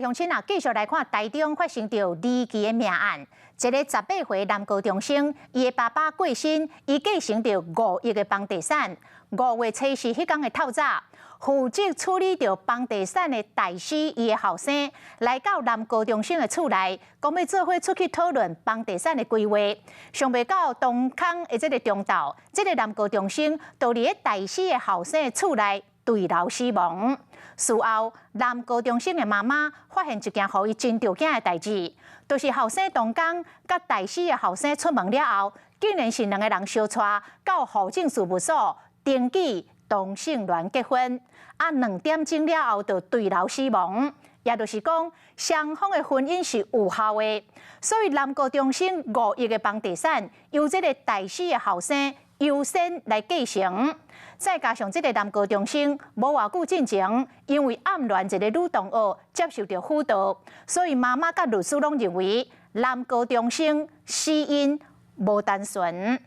鄉親啊，繼續來看台中發生著離奇的命案。一个18歲男高中生，伊的爸爸過身，伊繼承著5億的房地產。5月初四彼工的透早，負責處理著房地產的大師，伊的後生來到男高中生的厝內，講欲做伙出去討論房地產的規劃。想袂到當空的這个中晝，這个男高中生就佇咧大師的後生的厝內墜樓死亡。事後，男高中生的媽媽發現一件予伊真著驚的代誌，就是後生當工佮大師的後生出門了後，竟然是兩个人相帶到戶政事務所登記同性戀結婚，啊2點鐘了後就墜樓死亡。也就是講，雙方的婚姻是有效的，所以男高中生5億的房地產由這個大師的後生優先來繼承。再加上這个男高中生無偌久進前，因為暗戀一个女同學接受著輔導，所以媽媽佮律師攏認為男高中生死因無單純。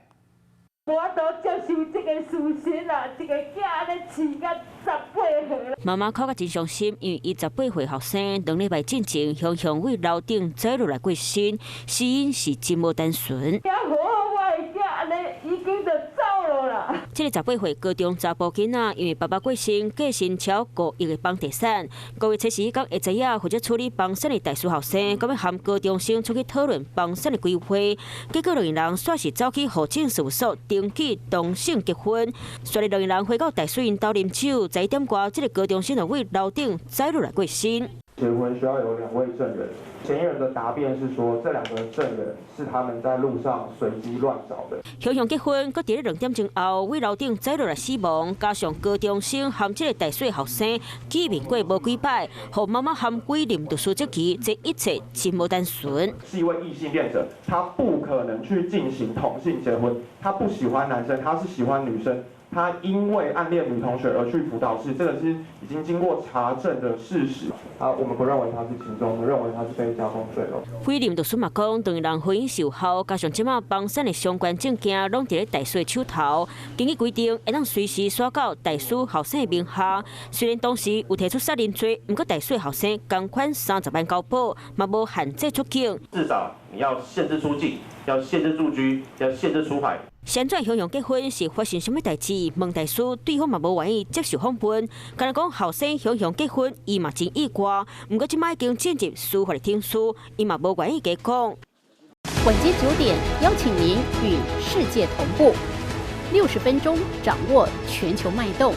無法度接受這个事實啦，一个囝按呢飼甲18歲啦。媽媽哭甲真傷心，因為伊18歲後生，2禮拜進前，雄雄為樓頂走落來過身，死因是真無單純。好，我的囝按呢已經就走了啦。這个18歲高中查埔囡仔，因為爸爸過身，繼承超五億的房地產。5月初四彼工會知影負責處理房產的大師後生，講欲含高中生出去討論房產的規劃，結果兩个人煞是走去戶政事務所登記同性結婚。隨後兩个人回到大師𪜶兜啉酒，11點外，這个高中生就為樓頂走落來過身。結婚需要有兩位證人，嫌疑人的答辯是說，這兩個證人是他們在路上隨機亂找的。雄雄結婚，閣佇咧2點鐘後，為樓頂走落來死亡，加上高中生含這个大細後生見面過無幾擺，予媽媽含委任律師質疑，這一切真無單純。是一位異性戀者，他不可能去進行同性結婚，他不喜歡男生，他是喜歡女生。他因為暗戀女同學而去輔導室，這個是已經經過查證的事實。啊，我們不認為他是情中，我們認為他是被加重墜樓。委任律師嘛講，兩个人婚姻是有效，加上這馬房產的相關證件攏佇咧大師的手頭，根據規定會當隨時徙到大師後生的名下。雖然當時有提出殺人罪，毋過大師後生仝款30萬交保，嘛無限制出境。至少你要限制出境，要限制住居，要限制出海。現在雄雄結婚是發生啥物代誌？問大師，對方嘛無願意接受訪問。敢若講後生雄雄結婚，伊嘛真意外。毋過這擺已經進入司法的程序，伊嘛無願意加講。晚間9點，邀請您與世界同步，60分鐘掌握全球脈動。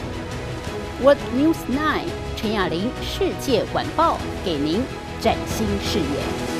World News 9 陳雅玲世界晚報，給您嶄新視野。